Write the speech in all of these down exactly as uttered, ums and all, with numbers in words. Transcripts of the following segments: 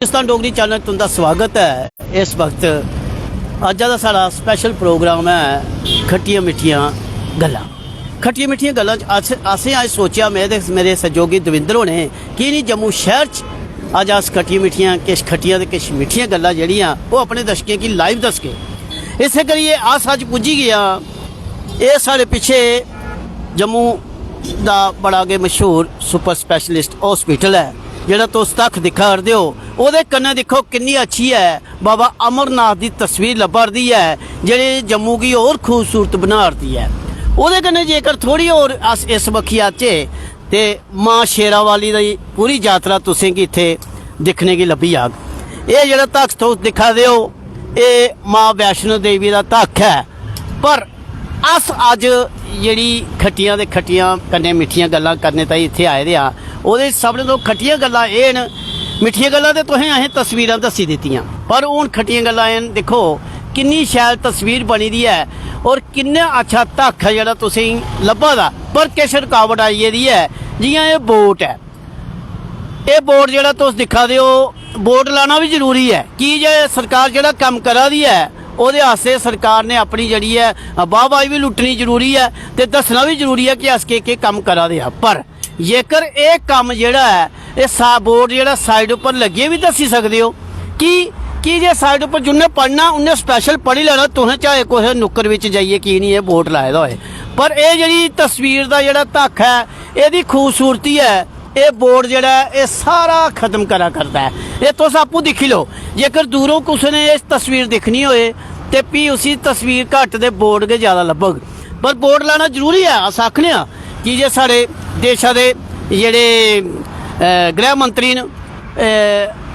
Hindustan Dogri channel तुं'दा स्वागत ऐ। इस वक्त अज्जा दा साढ़ा स्पेशल प्रोग्राम ऐ खट्टियां मिट्ठियां गल्लां। खट्टियां मिट्ठियां गल्लां च अस, असें अज्ज सोचेआ, में ते मेरे सैहयोगी दविंदर होरें, की निं जम्मू शैह्र च अज्ज अस खट्टियां मिट्ठियां, किश खट्टियां ते किश मिट्ठियां गल्लां जेह्ड़ियां, ओह् अपने दर्शकें गी लाइव दसगे। इस्सै करियै अस अज्ज पुज्जी गे आं, एह् साढ़े पिच्छे जम्मू दा बड़ा गै मशहूर सुपर स्पैशलिस्ट हॉस्पिटल ऐ, जेह्ड़ा तुस तक्ख दिक्खा करदे ओ। ओह्दे कन्नै दिक्खो किन्नी अच्छी ऐ, बाबा अमरनाथ दी तस्वीर लब्भा 'रदी ऐ, जेह्ड़ी जम्मू गी होर खूबसूरत बना 'रदी ऐ। ओह्दे कन्नै जेकर थोह्ड़ी होर अस इस बक्खी आचै ते मां शेरावाली दी पूरी जातरा तुसें गी इत्थै दिक्खने गी लब्भी जाग। एह् जेह्ड़ा तक्ख तुस दिक्खा दे ओ, एह् मां वैष्णो देवी दा तक्ख ऐ, पर अस अज्ज जेह्ड़ी खट्टियां ते खट्टियां कन्नै मिट्ठियां गल्लां करने ताईं इत्थै आए दे आं, ओह्दे च सभनें तो खट्टियां गल्लां एह् न, मिट्ठियां गल्लां ते तुसें असें तस्वीरां दस्सी दित्तियां, पर हून खट्टियां गल्लां एह् न, दिक्खो किन्नी शैल तस्वीर बनी दी ऐ और किन्ना अच्छा तक्ख ऐ जेह्ड़ा तुसेंगी लब्भा दा, पर किश रुकावट आई गेदी ऐ। जि'यां एह् बोट ऐ, एह् बोट जेह्ड़ा तुस दिक्खा दे ओ, बोट लाना बी जरूरी ऐ, की जे सरकार जेह्ड़ा कम्म करा दी ऐ, ओह्दे आस्तै सरकार ने अपनी जेह्ड़ी ऐ, वाहवाही बी लुट्टनी जरूरी ऐ ते दस्सना बी जरूरी ऐ कि अस केह्-केह् कम्म करा दे आं। पर जेकर एह् कम्म जेह्ड़ा ऐ, एह् सा-, बोट जेह्ड़ा साइड उप्पर लग्गियै बी दस्सी सकदे ओ, की, की जे साइड उप्पर जिन्ने पढ़ना, उन्ने स्पैशल पढ़ी लैना, तुसें चाहे कुसै नुक्कर बिच जाइयै की निं एह् बोट लाए दा होए। पर एह् जेह्ड़ी तस्वीर दा जेह्ड़ा धक्ख ऐ, एह्दी खूबसूरती ऐ, एह् बोर्ड जेह्ड़ा ऐ, एह् सारा खत्म करा करदा ऐ। एह् तुस आपूं दिक्खी लैओ, जेकर दूरों कुसै ने एह् तस्वीर दिक्खनी होए ते फ्ही उसी तस्वीर घट्ट ते बोर्ड गै ज्यादा लब्भग। पर बोर्ड लाना जरूरी ऐ, अस आखने आं, की जे साढ़े देशा दे जेह्ड़े, अ, गृह मंत्री न, अ,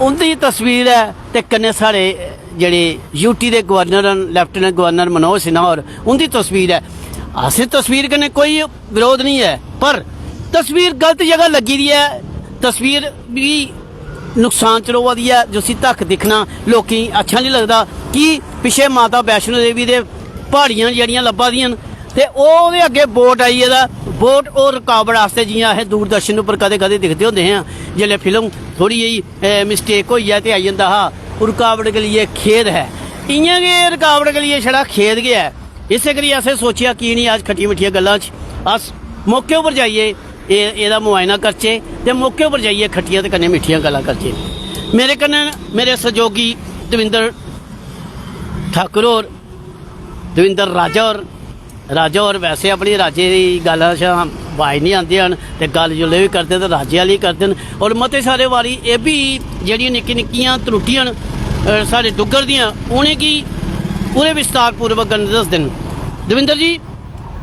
उं'दी तस्वीर ऐ ते कन्नै साढ़े जेह्ड़े यूटी दे गवर्नर न, लेफ्टिनेंट गवर्नर मनोज सिन्हा होर, उं'दी तस्वीर ऐ। असें तस्वीर कन्नै कोई विरोध नहीं ऐ, पर तस्वीर गलत जगह लग्गी दी ऐ। तस्वीर भी नुकसान च रवा दी ऐ, जिसी तक दिक्खना लोकें गी अच्छा नहीं लगदा कि पिच्छे माता वैष्णो देवी दे प्हाड़ियां जेह्ड़ियां लब्भा दियां न ते ओह्दे अग्गें बोट आई गेदा। बोट और रुकावट आस्तै, जियां असें दूरदर्शन उप्पर कदें-कदें दिखदे होंदे हे, जेल्लै फिल्म थोह्ड़ी जेही, ए, मिस्टेक होई जाए ते आई जंदा हा, "रुकावट के लिए खेद है।" इ'यां गै रुकावट के लिए छड़ा खेद गै ऐ। इस्सै करियै असें सोचेआ की निं अज्ज खट्टियां मिट्ठियां गल्लां च अस मौके उप्पर जाइयै एह्, एह्दा मुआयना करचै ते मौके उप्पर जाइयै खट्टियां ते कन्नै मिट्ठियां गल्लां करचै। मेरे कन्नै न मेरे सैहयोगी दविंदर ठाकुर होर, दविंदर राजा होर। राजा होर वैसे अपनी राजे दी गल्ल शा बाज निं आंदे हैन ते गल्ल जिसलै बी करदे ते राजे आह्ली करदे न। और मते सारे बारी एह् बी जेह्ड़ियां निक्की निक्कियां त्रुटियां न, अ, साढ़े डुग्गर दियां, उ'नेंगी पूरे विस्तार पूर्वक कन्नै दसदे न। दविंदर जी,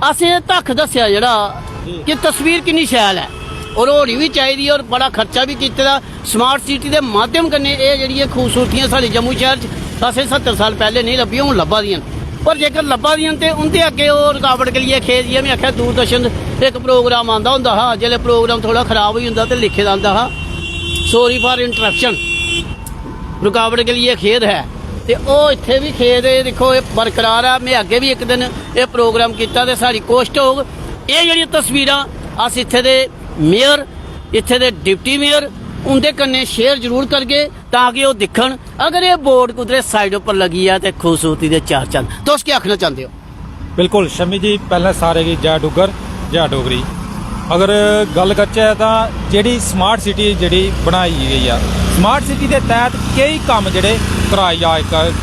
असें एह् तक्ख दस्सेआ जेह्ड़ा कि तस्वीर किन्नी शैल ऐ और होनी बी चाहिदी और बड़ा खर्चा बी कीते दा। स्मार्ट सिटी दे माध्यम कन्नै एह् जेह्ड़ियां खूबसूरतियां साढ़े जम्मू शैह्र च असें सत्तर साल पैह्ले नेईं लब्भियां, हून लब्भा दियां न। पर जेकर लब्भा दियां न ते उं'दे अग्गें ओह् रुकावट के लिए खेद, जि'यां में आखेआ, दूरदर्शन इक प्रोग्राम आंदा होंदा हा, जेल्लै प्रोग्राम थोह्ड़ा खराब होई जंदा ते लिखे दा आंदा हा, "Sorry for interruption", रुकावट के लिए खेद है। ते ओह् इत्थै बी खेद, एह् दिक्खो, एह् बरकरार ऐ। में अग्गें बी इक दिन एह् प्रोग्राम कीता ते साढ़ी कोशट होग, एह् जेह्ड़ियां तस्वीरां अस इत्थै दे मेयर, इत्थै दे डिप्टी मेयर, उं'दे कन्नै शेयर जरूर करगे, तां कि ओह् दिक्खन। अगर एह् बोर्ड कुदरे साइड उप्पर लग्गी जा ते खूबसूरती दे चार चंद। तुस केह् आखना चांह्दे ओ? बिल्कुल शमी जी, पैह्लें सारे गी जै डुग्गर, जै डोगरी। अगर गल्ल करचै तां जेह्ड़ी स्मार्ट सिटी जेह्ड़ी बनाई गेई ऐ, स्मार्ट सिटी दे तैह्त केई कम्म जेह्ड़े कराए जा,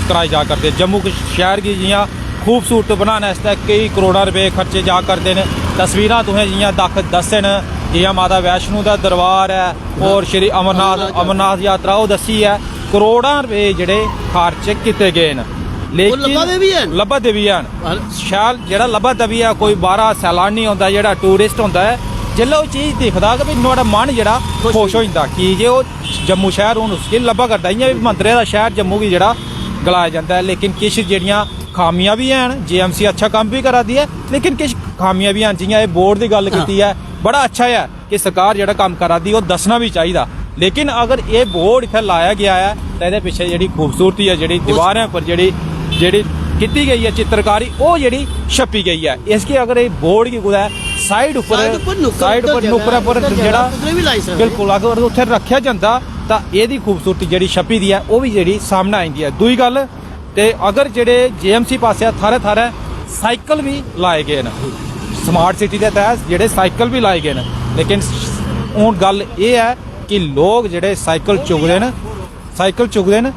कराए जा करदे। जम्मू कश-, शैह्र गी जि'यां खूबसूरत बनाने आस्तै केई करोड़ां रपेऽ खर्चे जा करदे न। तस्वीरां तुसें जि'यां दक्ख दस्से न, जि'यां माता वैष्णो दा दरबार ऐ, होर श्री अमरनाथ, अमरनाथ यात्रा ओह् दस्सी ऐ, करोड़ां रपेऽ जेह्ड़े खर्च कीते गे न। लेकिन लब्भा दे बी हैन। लब्भा दे बी हैन। शैल जेह्ड़ा लब्भा दा बी ऐ, कोई बाह्रा सैलानी औंदा, जेह्ड़ा टूरिस्ट होंदा ऐ, जेल्लै ओह् चीज दिखदा कि भई नुहाड़ा मन जेह्ड़ा खुश होई जंदा, की जे ओह् जम्मू शैह्र हून उसी लब्भा करदा। इ'यां बी मंदरें दा शैह्र जम्मू गी जेह्ड़ा गलाया जंदा ऐ, लेकिन किश जेह्ड़ियां खामियां बी हैन, जेएमसी अच्छा कम्म बी करा दी ऐ, लेकिन किश खामियां बी हैन। जि'यां एह् बोर्ड दी गल्ल कीती ऐ, बड़ा अच्छा ऐ कि सरकार जेह्ड़ा कम्म करा दी, ओह् दस्सना बी चाहिदा। लेकिन अगर एह् बोर्ड इत्थै लाया गेआ ऐ, तां एह्दे पिच्छें जेह्ड़ी खूबसूरती ऐ, जेह्ड़ी दीवारें उप्पर जेह्ड़ी, जेह्ड़ी कीती गेई ऐ चित्रकारी, ओह् जेह्ड़ी छप्पी गेई ऐ। इसगी अगर एह् बोर्ड गी कुतै साइड उप्पर, साइड उप्पर नुक्कड़ साइड उप्पर, उप्पर जगह नुक्करै उप्पर उप्पर जेह्ड़ा, जगह कुतै बी लाई सकदे। बिल्कुल, अगर उत्थै रक्खेआ जंदा, तां एह्दी खूबसूरती जेह्ड़ी छप्पी दी ऐ, ओह् बी जेह्ड़ी सामनै आई जंदी ऐ। दूई गल्ल, ते अगर जेह्ड़े जेएमसी पासेआ थाह्रै थाह्रै साइकल बी लाए गे न, स्मार्ट सिटी दे तैह्त जेह्ड़े साइकल बी लाए गे न, लेकिन हून गल्ल एह् ऐ कि लोक जेह्ड़े साइकल चुकदे न, साइकल चुकदे न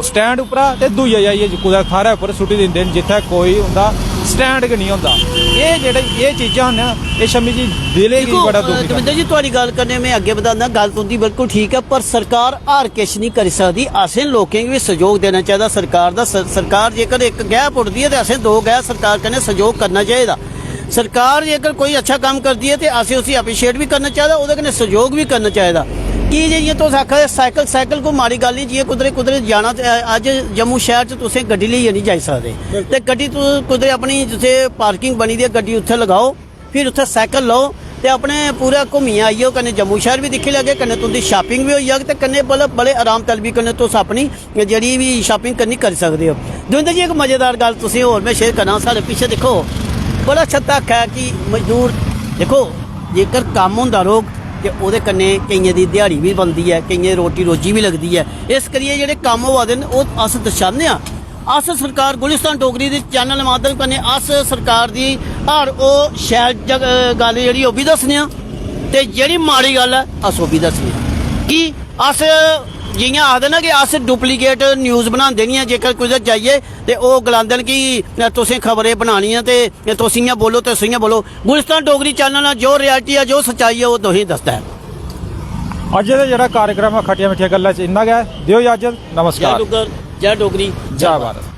स्टैंड उप्परा ते दूइयै जाइयै कुतै थाह्रै उप्पर सुट्टी दिंदे न, जित्थै कोई उं'दा स्टैंड गै निं होंदा। एह् जेह्ड़े, एह् चीजां न, एह् शम्मी जी, दिलै गी दिक्खो, बड़ा अ, दुखी करदियां। दविंदर जी, थुआढ़ी गल्ल कन्नै में अग्गें बधाना, गल्ल तुं'दी बिल्कुल ठीक ऐ, पर सरकार हर किश निं करी सकदी। असें लोकें गी बी सैह्योग देना चाहिदा सरकार दा। सर-, सरकार जेकर इक गैं पुट्टदी ऐ ते असें दो गैं सरकार कन्नै सैह्योग करना चाहिदा। सरकार जेकर कोई अच्छा कम्म करदी ऐ ते असें उसी अप्रीशिएट बी करना चाहिदा, ओह्दे कन्नै सैह्योग बी करना चाहिदा। की जे जि'यां तुस आखा दे साइकल, साइकल कोई माड़ी गल्ल निं, जि'यां कुदरे, कुदरे जाना ते, अ, अज्ज जम्मू शैह्र च तुसें गड्डी लेइयै निं जाई सकदे। ते गड्डी तुस कुदरे अपनी जित्थै पार्किंग बनी दी ऐ, गड्डी उत्थै लगाओ, फिर उत्थै साइकल लैओ ते अपने पूरा घूमियै आई जाओ, कन्नै जम्मू शैह्र बी दिक्खी लैगे, कन्नै तुं'दी शापिंग बी होई जाग ते कन्नै बड़े, बड़े आराम तलबी कन्नै तुस अपनी जेह्ड़ी बी शापिंग करनी, करी सकदे ओ। दविंदर जी, इक मजेदार गल्ल तुसें होर में शेयर करां, साढ़े पिच्छे दिक्खो, बड़ा अच्छा धक्क ऐ कि मजदूर, दिक्खो, जेकर कम्म होंदा रौह्ग ते ओह्दे कन्नै केइयें दी ध्याड़ी बी बनदी ऐ, केइयें दी रोटी रोजी बी लगदी ऐ। इस करियै जेह्ड़े कम्म होआ दे न, ओह् अस दर्शाने आं। अस सरकार गुलिस्तान डोगरी दे चैनल माध्यम कन्नै अस सरकार दी हर ओह् शैल जग-, गल्ल जेह्ड़ी ओह् बी दस्सने आं ते जेह्ड़ी माड़ी गल्ल ऐ अस ओह् बी दस्सने आं। कि अस जि'यां आखदे ना कि अस डुप्लीकेट न्यूज़ बनांदे निं ऐ, जेकर कुतै जाइयै ते ओह् गलांदे न कि तुसें खबर एह् बनानी ऐ ते तुस इ'यां बोलो, तुस इ'यां बोलो। गुलिस्तान डोगरी चैनल ऐ, जो रियलिटी ऐ, जो सच्चाई ऐ, ओह् तुसेंगी दसदा ऐ। अज्जै दा जेह्ड़ा कार्यक्रम ऐ खट्टियां मिट्ठियां गल्लां च इन्ना गै। देओ इजाजत। जय नमस्कार। डुग्गर, जय डोगरी, जय भारत।